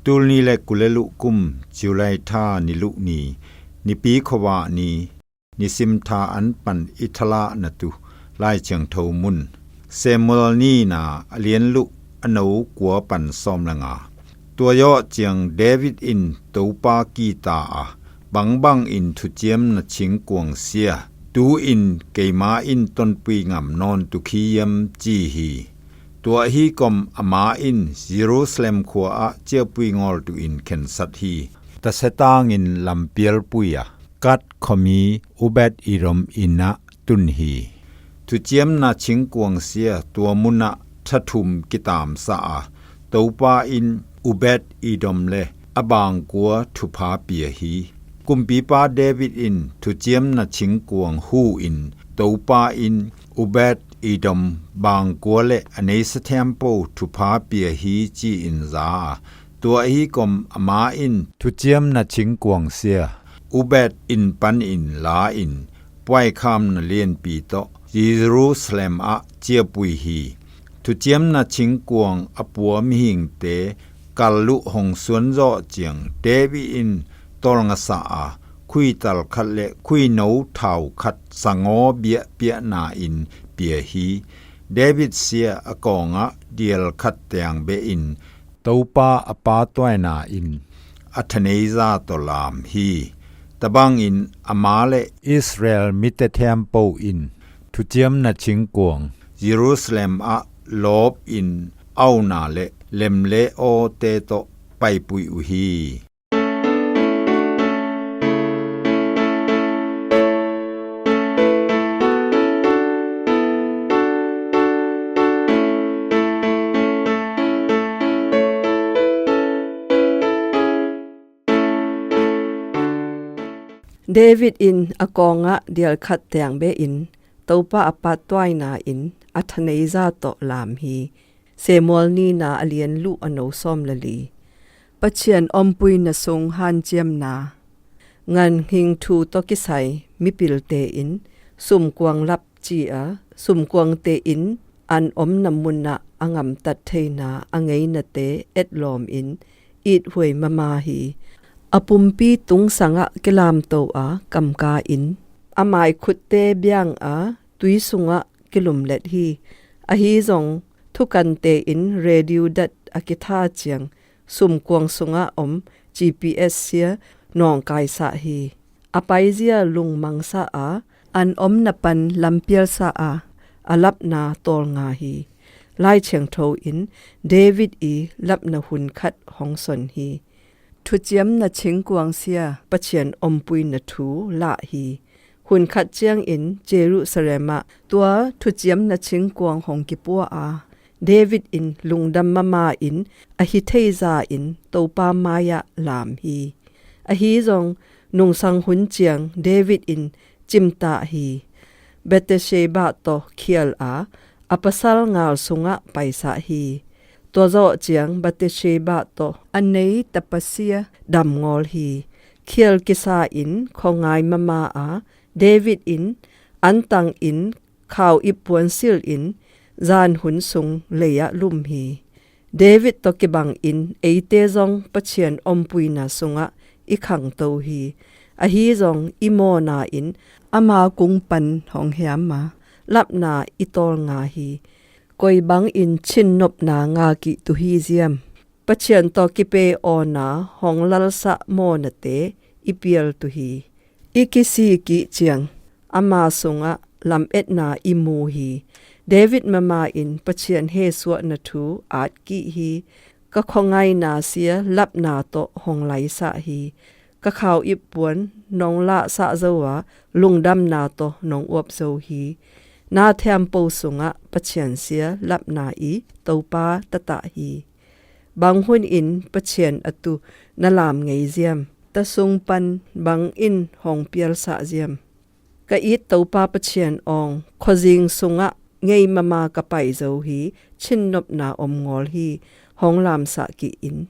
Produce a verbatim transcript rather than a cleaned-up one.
Tul ni le kul le luh kum, July tha ni luh ni, nipi khuavah ni, nisim tha an pan i thalah na tu Lai Thiangtho mun. Samuel ni na a lian luh a no kua pan sawm le nga. Tua zawh ciang David in Topa kita a, bangbang in thuciam na chingkuang sia, tu in keima in tonpui ngam nawn tu khi yam ci hi. Tua hi kom ama in Jerusalem khua ah ciapui ngawl tu in khensat hi. Tasetang in lampialpui a, Kat khuami Ubed Edom inn ah tun hi. Thuciam na chingkuang sia tua mun ah thathum kitamsa a, Topa in Ubed Edom le a bangkua thupha pia hi. Kumpipa David in thuciam na chingkuang hu in Topa in Ubed Edom bangkua le a neisa thiampo thupha pia hi ci in za a, tua hi kom ama in thuciam na chingkuang sia Ubed in pan in la in puaikham na lianpi tawh Jerusalem ah ciapui hi. Thuciam na chingkuang a pua mihingte kal luh hong suan zawh ciang David in tawlngasah a, khuital khat le khuino thau khat sangaw biahpiahna in pia hi. David sia a kawngah dial khat teang beh in Topa a patuaina in a thaneija tawh lam hi. Tabang in ama le Israel mite thiampo in thuciam na chingkuang Jerusalem ah lawp in auna le lem le awte tawh paipui uh hi. David in a kawngah dial khat teang beh in Topa a patuaina in a thaneija tawh lam hi. Samuel ni na a lian luh a no sawm le li. Pathian ompui na sung hanciamna. Nganhing thu tawh kisai mipilte in sumkuang lap ci a, sumkuangte in an omna mun ah a ngamtat theina a ngeinate etlawm in ithuai mama hi. A pumpi tungsang ah kilamto a kamka in a maikhutte biang a tui sungah kilumlet hi. Ahi zong thukante in radio dat a kitha ciang sumkuang sungah om G P S sia nawngkaisah hi. A paizia lungmangsah a, an omna pan lampialsah a, a lapna tawlnga hi. Lai Thiangtho in David i lapna hun khat hong son hi. Thuciam na chingkuang sia Pathian ompui na thu lah hi. Hun khat ciangin Jerusalem ah tua thuciam na chingkuang hong kipua a, David in lungdam mama in a hi theiza in Topa mai-ah lam hi. Ahi zong nungsang hun ciang David in cimtah hi. Bathsheba tawh khial a, a pasal ngal sungah paisah hi. Tua zawh ciang Bathsheba tawh a nei tapasia damngawl hi. Khial kisa in khuangai mama a, David in antang in khau ip puan sil in zan hun sung lei-ah lum hi. David tawh kibang in eite zong Pathian ompuina sungah i khangto hi. Ahi zong i mawna in ama kung pan hong hiam a, lapna i tawlnga hi. Koi bangin chinnopna ngak i tu hi ziam? Pathian tawh kipei awna hong lalsah mawnate i pial tu hi. I kisik i ciang ama sungah lametna i mu hi. David mama in Pathian hesuahna thu at kih hi. Ka khuangaina sia lapna tawh hong laisah hi. Ka khau ip puan nong lahsah zo a, lungdamna tawh nong uap zo hi. Na thiampo sungah Pathian sia lapna i Topa tatah hi. Bang hun in Pathian a tu na lam ngei ziam? Ta sung pan bang in hong pialsah ziam? Ka it Topa Pathian awng, khuazing sungah ngei mama ka pai zo hi. Chinnopna om ngawl hi. Hong lamsah kih in.